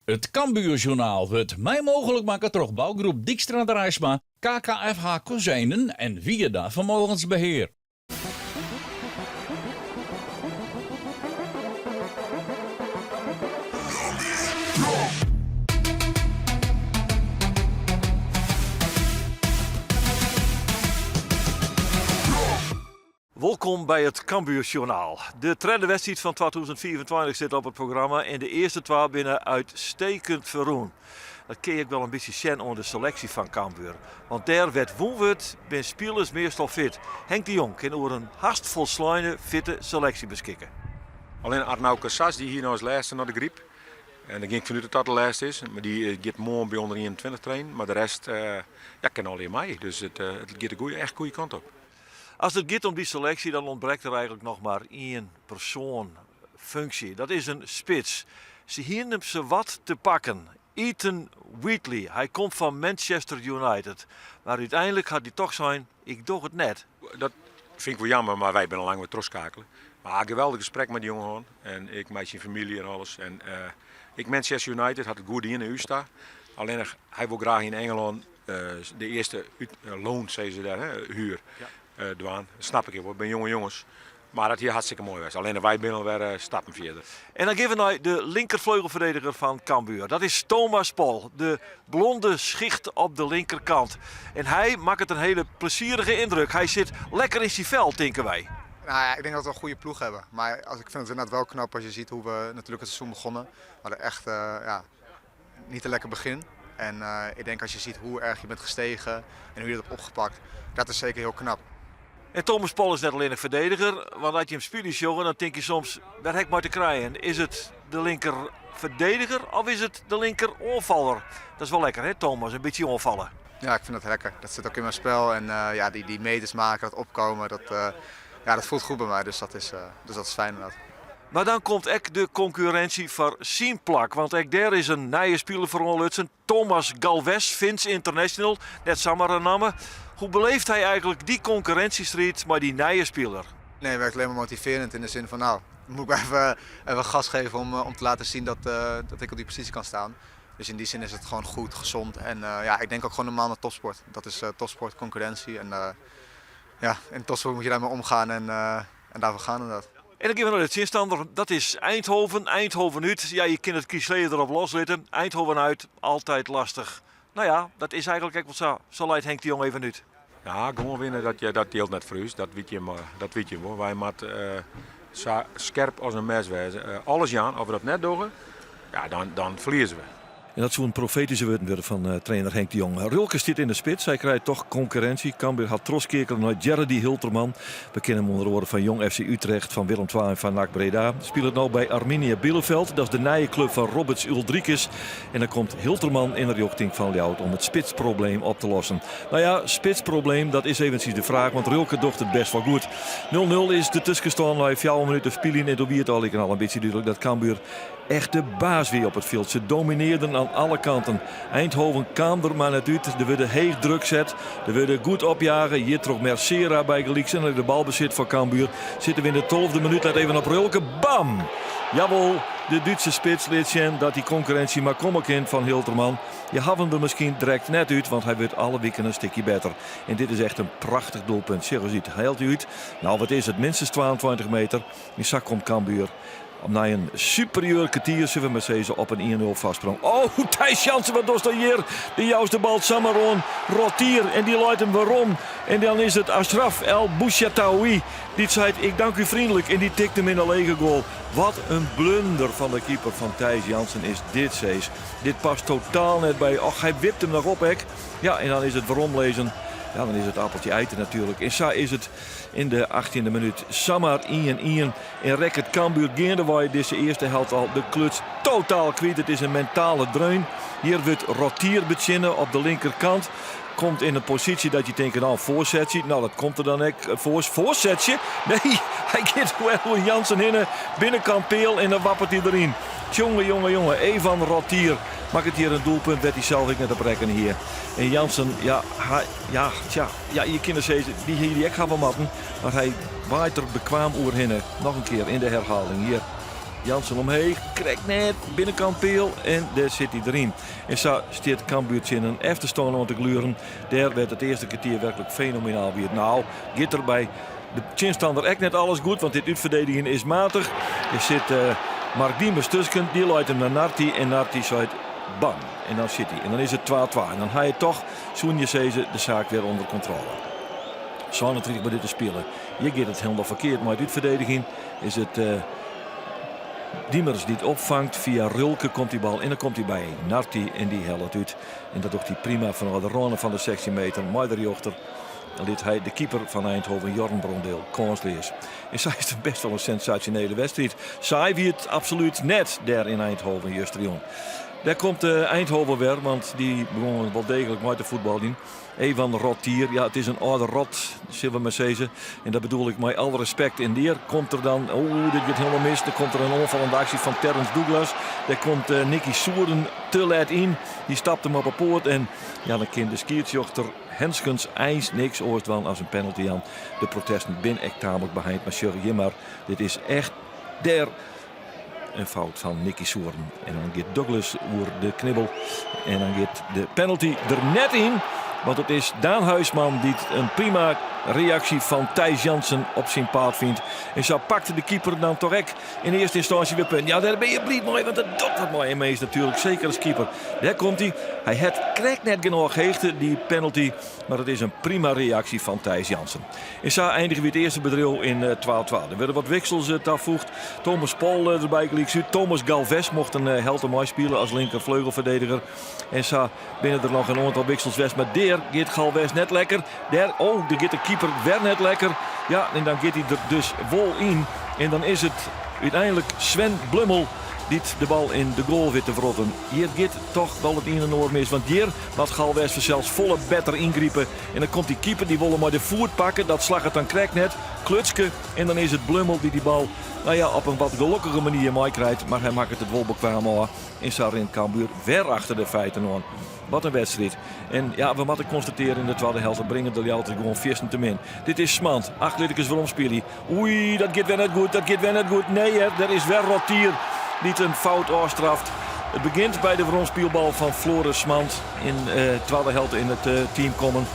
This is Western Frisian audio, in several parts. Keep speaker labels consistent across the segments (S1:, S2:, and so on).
S1: It Cambuurjournaal wurdt mei mooglik makke troch bougroep Dykstra Draisma, KKFH Kozijnen en Wierda Vermogensbeheer.
S2: Wolkom by it Cambuur Sjoernaal. De tredde wedstriid fan 2025 sit op it programma en de earste twa binne uitstekend ferrûn. Dat kin je ek wel in bytsje sjen oan de seleksje fan Cambuur. Want dêr wêr't wûn wurdt, bin spilers meastal fit. Henk de Jong kin oer in hast folsleine fitte seleksje beskikke.
S3: Allinne Arnau Casas dy hie no as lêste noch de gryp. En dêr gean ik fanút dat dat de lêste is. Mar dy giet moarn by ûnder 21 trainen. Mar de rest ja, kin allegear mei. Dus it giet de goeie, echt goede kant op.
S2: As it giet om dy seleksje dan ûntbrekt der eigentlik noch mar ien persoan, funksje. Dat is in spits. Se hienen him sawat te pakken. Ethan Wheatley. Hy komt fan Manchester United. Mar úteinlik hat hy toch sein, ik doch it net.
S3: Dat fyn ik wol jammer, mar wy binne al lang wer trochskakele. Mar geweldich gesprek mei dy jonge hân. En ek mei syn famylje en alles. En ek Manchester United hat it goed dien nei ús ta. Allinnich, hy wol graach yn Engelân de earste loan, sizze se dêr, hè, huur, dwaan. Dat snap ik ek wol, it binne jonge jonges. Mar dat hie hartstikke moai west. Allinne wy binne alwer stappen fierder.
S2: En dan gean we nei de linkerfleugelferdediger fan Cambuur. Dat is Thomas Pol, de blonde schicht op de linkerkant. En hy makket in hele plezierige yndruk. Hy sit lekker yn syn fel, tinke wy.
S4: Nou ja, ik denk dat we een goede ploeg hebben. Maar als, ik vind het inderdaad wel knap als je ziet hoe we natuurlijk het seizoen begonnen. We hadden echt ja, niet een lekker begin. En ik denk als je ziet hoe erg je bent gestegen en hoe je dat hebt opgepakt, dat is zeker heel knap.
S2: En Thomas Pol is net allinne in ferdediger, want as je him spyljen sjogge, dan tinke je soms, wêr ha ik mei te krijen? Is it de linker verdediger of is it de linker oanfaller? Dat is wol lekker hè Thomas, in bytsje oanfalle.
S4: Ja, ik vind dat lekker. Dat zit ook in mijn spel. En ja, die meters maken, dat opkomen, dat, ja, dat voelt goed bij mij. Dus dat is fijn inderdaad.
S2: Mar dan komt ek de konkurrinsje foar syn plak, want ek dêr is in nije spiler foar oanlutsen, Thomas Galvez, Fins international, net samar in namme. Hoe beleeft hy eigentlik dy konkurrinsjestriid mei dy nije spiler?
S4: Nee, het werkt alleen maar motiverend in de zin van nou, moet ik even gas geven om te laten zien dat ik op die positie kan staan. Dus in die zin is het gewoon goed, gezond en ja, ik denk ook gewoon normaal naar topsport. Dat is topsport, concurrentie en ja, in topsport moet je daarmee omgaan en daarvoor gaan inderdaad.
S2: En dan gean we nei de tsjinstanner, dat is Eindhoven. Eindhoven út, ja, je kinne it klisjee derop loslitte. Eindhoven uit, altyd lastich. Nou ja, dat is eigentlik ek wol sa, sa leit Henk de Jong even út.
S3: Ja, gewoan winne, dat jildt net foar ús, dat wit je, dat wit je wol. Wy moatte sa skerp as in mes wêze. Alles jaan, as we dat net dogge, ja, dan ferlieze we.
S2: En dat soenen profetyske wurden wurde fan trainer Henk de Jong. Rölke stiet yn de spits, hy krijt toch konkurrinsje. Cambuur hat trochskeakele nei Jeredy Hilterman. We kenne him ûnder oare fan Jong FC Utrecht, fan Willem II en fan NAC Breda. Spilet no by Arminia Bielefeld, dat is de nije klup fan Roberts Uldrikis. En dan komt Hilterman yn de rjochting fan Ljouwert om it spitsprobleem op te lossen. Nou ja, spitsprobleem, dat is eventsjes de fraach, want Rölke docht it best wol goed. 0-0 is de tuskenstân nei fjouwer minuten spyljen en doe wie it al al in bytsje dúdlik dat Cambuur echt de baas wie op it fjild. Se dominearden oan alle kanten. Eindhoven kaam der mar net út. Der wurde heech druk set. Der wurde goed opjage. Hjir troch Mercera bygelyks. En de balbesit foar Cambuur. Sitte we yn de tolfde minút. Let even op Rölke. Bam! Jawol, de Dútse spits lit sjen dat dy konkurrinsje mar komme kin fan Hilterman. Je hawwe him der miskien direkt net út, want hy wurdt alle wiken in stikje better. En dit is echt in prachtich doelpunt. Sjoch ris út. Hellet hy út. Nou, wat is it? Minstens 22 meter. En sa komt Cambuur nei in superieur kertier, sille we mar sizze, op in 1-0 foarsprong. Oh, Thijs Jansen, wat dochst dan hjir? Dy joust de bal samar oan Rotier en dy leit him werom. En dan is it Ashraf El Bouchataoui dy't seit, ik dank u vriendelijk. En dy tikt him yn de lege goal. Wat in blunder fan de keeper fan Thijs Jansen is dit, seis. Dit past totaal net by. Och, hy wipt him noch op ek. Ja, en dan is it weromlizzen. Ja, dan is it appeltje eitje natuerlik. En sa is it yn de achttjinde minút samar 1-1. En rekket Cambuur geandewei dizze earste helte al de kluts totaal kwyt. It is in mentale dreun. Hjir wurdt Rotier betsjinne op de linkerkant. Komt yn in posysje dat je tinke, nou, foarsetsje. Nou, dat komt der dan ek. Foarsetsje? Nee, hy giet oer Jansen hinne. Binnenkant peal en dan wappert hy deryn. Tjonge, jonge, jonge. Evan Rotier makket hjir in doelpunt wêr't hy sels ek net op rekkene hie. En Jansen, ja, hy, ja, tja, ja, je kinne sizze, dy hie hy ek hawwe moatten. Mar hy waait der bekwaam oerhinne. Noch in kear yn de herhaling hjir. Jansen omheech, krekt net, binnenkant peal en dêr sit hy deryn. En sa stiet Cambuur tsjin in efterstân oan te gluren. Dêr wêr't it earste kertier werklik fenomenaal wie. No giet der by de tsjinstanner ek net alles goed, want dit útferdedigjen is matich. Der sit Mark Diemers tusken, dy leit him nei Narti en Narti seit bam. En dan sit hy. En dan is it 2-2. En dan ha je toch, soene je sizze, de saak wer ûnder kontrôle. 37 minuten spile. Hjir giet it hielendal ferkeard mei it útferdedigjen. Is it Diemers dy't opfangt. Fia Rulke komt dy bal en dan komt hy by Narti en dy hellet út. En dat docht hy prima fanôf de râne fan de 16 meter mei de rjochter. Dan lit hy de keeper fan Eindhoven, Jorn Brondeel, kânsleas. En sa is it best wol in sensasjonele wedstriid. Saai wie it absolút net dêr yn Eindhoven justerjûn. Dêr komt Eindhoven wer, want dy begûnen wol deeglik mei te fuotbaljen. Evan Rottier, ja, it is in âlde rot, sille we mar sizze. En dat bedoel ik mei alle respekt. En dêr komt der dan, oh, dit giet hielendal mis. Der komt der in oanfallende aksje fan Terrence Douglas. Dêr komt uh, Nicky Soeren te let yn. Dy stapt him op 'e poat en ja, dan kin de skiedsrjochter Henskens eins niks oars dwaan as in penalty jaan. De protesten binne ek taamlik beheind, mar sjoch hjir mar, dit is echt dêr in fout fan Nicky Soeren. En dan giet Douglas oer de knibbel en dan giet de penalty der net yn. Want it is Daan Huisman dy't in prima reaksje fan Thijs Jansen op syn paad fynt. En sa pakte de keeper dan toch ek yn earste ynstânsje wer punt. Ja, dêr binne je bliid mei, want dat docht wat mei in mins natuerlik. Seker as keeper. Dêr komt hy. Hy hat krekt net genôch hechte, dy penalty. Mar it is in prima reaksje fan Thijs Jansen. En sa eindigen we it earste bedriuw yn 2-2. Der wurde wat wiksels tafoegd. Thomas Pol der bygelyks út. Thomas Galvez mocht in helte meispylje as linker fleugelferdediger. En sa binne der noch in oantal wiksels west. Mar dêr giet Galvez net lekker. Dêr, oh, dêr giet de keeper wer net lekker. Ja, en dan giet hy der dus wol yn. En dan is it úteinlik Sven Blummel dy't de bal yn de goal wit te wrotten. Hjir giet toch wol it ien en oar mis. Want hjir moat Galvez fansels folle better yngripe. En dan komt dy keeper, dy wol him mei de foet pakke. Dat slagget dan krekt net. Klutske. En dan is it Blummel dy't dy bal nou ja, op in wat gelokkige manier meikrijt. Mar hy makket it wol bekwaam ôf. En sa rint Cambuur wer achter de feiten oan. Wat in wedstriid. En ja, we moatte konstatearje yn de twadde helte bringe de Ljouwerters gewoan fierstente min. Dit is Smand. Ach, lit ik ris werom spylje. Oei, dat giet wer net goed, dat giet wer net goed. Nee hear, der is wer Rottier dy't in fout ôfstraft. It begjint by de weromspylbal fan Floris Smand yn de twadde helte yn it team kommen.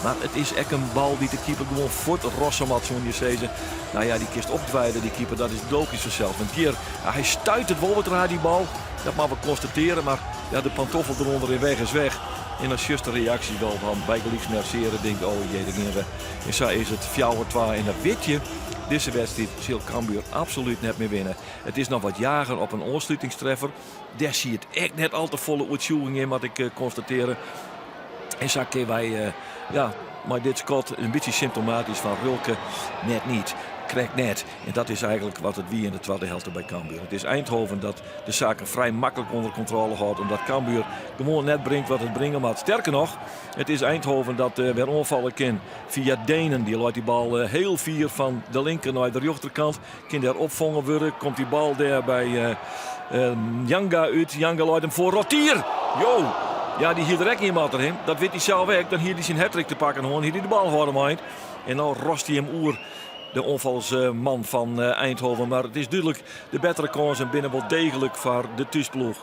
S2: Mar it is ek in bal dy't de keeper gewoan fuort rosse moat, soene je sizze. Nou ja, dy kinst opdweile, dy keeper, dat is logysk fansels. Want hjir, ja, hy stuit it wol wat raar, dy bal. Dat moatte we konstatearje, mar ja, de pantoffel derûnder en weg is weg. En dan sjochst de reaksjes wel fan bygelyks Mercere tinkt, oh jee, dêr gean we. En sa is it 4-2 en dan wit je, dizze wedstriid sil Cambuur absolút net mear winne. It is noch wat jagen op in oanslutingstreffer. Dêr siet ek net al te folle oertsjûging yn, moat ik eh, konstatearje. En sa kinne wy eh, ja, mei dit skot in bytsje symptomatysk fan Rulke net niet. Krekt net. En dat is eigentlik wat it wie yn de twadde helte by Cambuur. It is Eindhoven dat de saken frij maklik ûnder kontrôle hâldt, omdat Cambuur gewoan net bringt wat it bringe moat. Sterker noch, it is Eindhoven dat eh, wer oanfalle kin fia Denen. Dy leit dy bal eh, hiel fier fan de linker nei de rjochterkant. Kin dêr opfongen wurde. Komt dy bal dêr by uh, Janga út. Janga leit him foar Rottier. Jo! Ja, dy hie der ek yn moatten. Hè. Dat wit hy sels ek. Dan hie hy syn hattrick te pakken hân. Hie hy de bal hâlde meid. En no rost hy him oer de oanfalsman fan Eindhoven. Mar it is dúdlik, de bettere kânsen binne wol deeglik foar de thúsploech.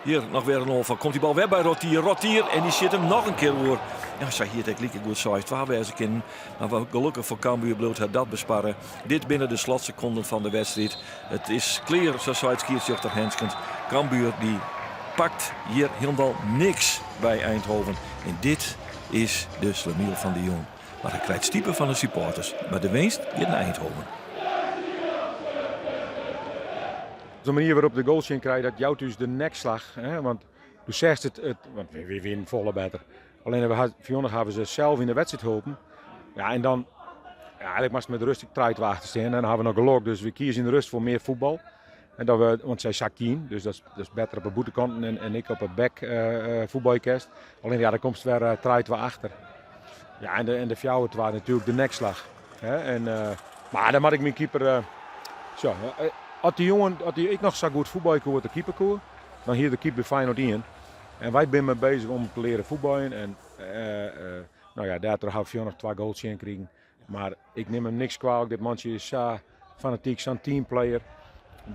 S2: Hjir noch wer in oanfal. Komt dy bal wer by Rottier. Rottier en dy sjit him noch in kear oer. Ja, sa hie it ek likegoed 6-2 wêze kinnen. Mar gelokkich foar Cambuur bliuwt har dat besparre. Dit binne de slotsekonden fan de wedstriid. It is klear, sa seit skiedsrjochter Henskens. Cambuur dy pakt hjir hielendal niks by Eindhoven. En dit is de schlemiel fan de jûn. Mar hy krijt stipe fan de supporters. Mar de winst giet nei Eindhoven.
S3: De manier wêrop't de goal tsjin krije, dat jout ús de nekslach. Hè? Want do seachst it, it want wy wienen folle better. Allinne we ha, Fionnig hawwe se sels yn de wedstriid holpen. Ja, en dan, ja, eigentlik moatst mei de rêst 3-2 achter stean. En dan hawwe we noch gelok, dus we kieze yn de rêst foar mear fuotbal. En dat we, want sy sakje yn, dus dat is, dat is better op de bûtenkanten en, en ik op de back uh, fuotbalkest. Allinne ja, dan komst wer uh, 3-2 achter. Ja, en de, en de 4-2 natuerlik de nekslach. Hè? En, uh, mar dan moat ik myn keeper. Uh, sa, as dy jongen, as dy ek noch sa goed fuotbalje koe as de keeper koe, dan hie de keeper by Feyenoord ien. En wy binne mei beuzich om te learen fuotbaljen. En uh, no ja, dêrtroch ha we noch twa goals tsjin krigen. Mar ik nim him niks kwalijk. Dit mantsje is sa fanatyk, sa'n teamplayer.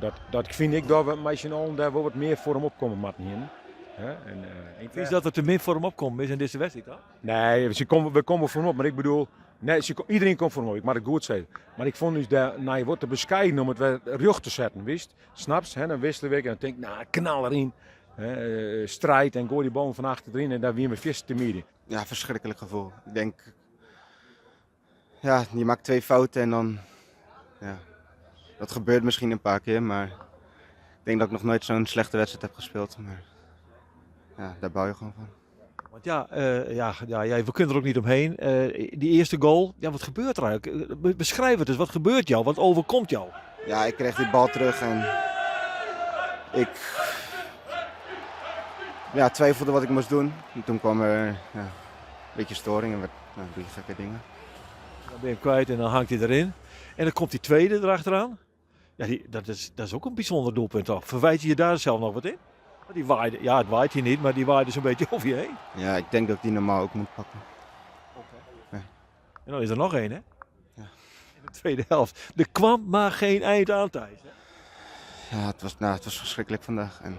S3: Dat, dat fyn ik dat we mei syn allen dêr wol wat mear foar him opkomme moatten hienen. En,
S2: Fynst dat der te min foar him opkommen is yn dizze wedstriid dan?
S3: Nee, se komme, we komme foar him op, mar ik bedoel, nee, se, iedereen komt foar him op, ik moat it goed sizze. Mar ik fûn ús dêrnei wat te beskeiden om it wer rjocht te setten, witst? Snapst? Hè, dan wissele we en dan tink ik, nou, knal deryn. Hè, strijd en goai die ballen fan achter deryn en daar wiene we fierste te midden.
S5: Ja, verschrikkelijk gevoel. Ik denk, ja, je maakt twee fouten en dan, ja, dat gebeurt misschien een paar keer, maar ik denk dat ik nog nooit zo'n slechte wedstrijd heb gespeeld. Maar ja, daar bouw je gewoon van.
S2: Want ja, uh, ja, ja, ja, we kunnen er ook niet omheen. Uh, die eerste goal, ja, wat gebeurt er eigenlijk? Beschrijf het eens, wat gebeurt jou? Wat overkomt jou?
S5: Ja, ik kreeg die bal terug en ik ja, twijfelde wat ik moest doen. En toen kwam er ja, een beetje storing en werd, nou, doe je gekke dingen.
S2: Dan ben je hem kwijt en dan hangt hij erin. En dan komt die tweede erachteraan. Ja, die, dat, is, dat is ook een bijzonder doelpunt toch? Verwijt je je daar zelf nog wat in? Die waaide, ja, het waait hier niet, maar die waaide zo'n beetje over je heen.
S5: Ja, ik denk dat ik die normaal ook moet pakken.
S2: Okay. Ja. En dan is er nog één, hè? Ja. In de tweede helft. Er kwam maar geen eind aan, Thijs. Hè?
S5: Ja, het was, nou, het was verschrikkelijk vandaag. En,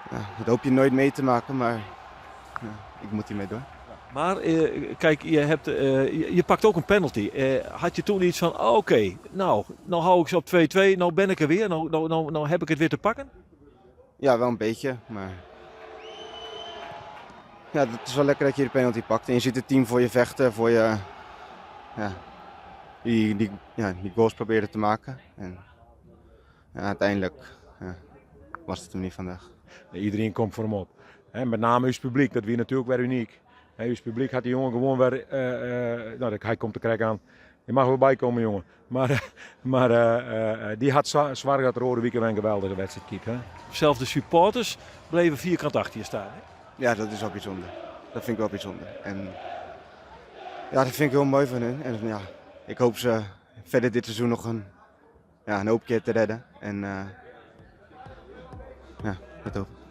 S5: ja, dat hoop je nooit mee te maken, maar ja, ik moet hiermee door.
S2: Maar eh, kijk, je, hebt, eh, je, je, pakt ook een penalty. Eh, had je toen iets van, oké, okay, nou, nou hou ik ze op 2-2, nou ben ik er weer, nou, nou, nou, nou heb ik het weer te pakken?
S5: Ja, wel een beetje, maar ja, het is wel lekker dat je de penalty pakt. En je ziet het team voor je vechten, voor je, ja, die, die, ja, die goals proberen te maken. En ja, uiteindelijk ja, was het hem niet vandaag.
S3: Iedereen komt voor hem op. He, met name het publiek, dat wie natuurlijk weer uniek. He, het publiek had die jongen gewoon weer, uh, uh, nou, hij komt de krek aan. Je mag wel bijkomen, jongen. Maar, maar uh, die had zwaar dat Rode Weekend een geweldige wedstrijd keept. Hè?
S2: Zelfs de supporters bleven vierkant achter je staan. Hè?
S5: Ja, dat is wel bijzonder. Dat vind ik wel bijzonder. En ja, dat vind ik heel mooi van hun. En ja, ik hoop ze verder dit seizoen nog een, ja, een hoop keer te redden. En uh, ja, dat hoop ik.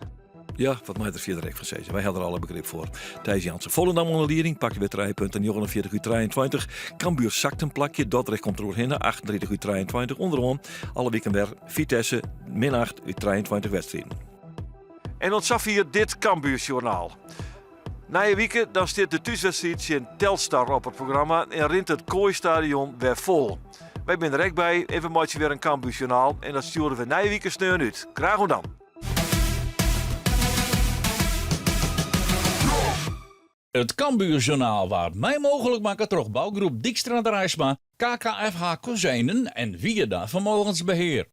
S2: Ja, wat mij er verder van zeggen. Wij hadden er alle begrip voor. Thijs Jansen. Volendam onder leiding, pakt weer 3 punten. 49 uur 23. Cambuur zakt een plakje. Dordrecht komt er doorheen. 38 uur 23. Onderom. Alle weken weer Vitesse, min 8 uur 23 wedstrijden. En ontzag hier dit Cambuurjournaal. Na je weekend dan staat de thuiswedstrijd in Telstar op het programma en rint het Kooistadion weer vol. Wij zijn er ook bij. Even maak je weer een Cambuurjournaal en dat sturen we na je weekend steun uit. Graag dan.
S1: It Cambuurjournaal waard mei mooglik makke troch bougroep Dykstra Draisma, KKFH Kozijnen en Wierda Vermogensbeheer.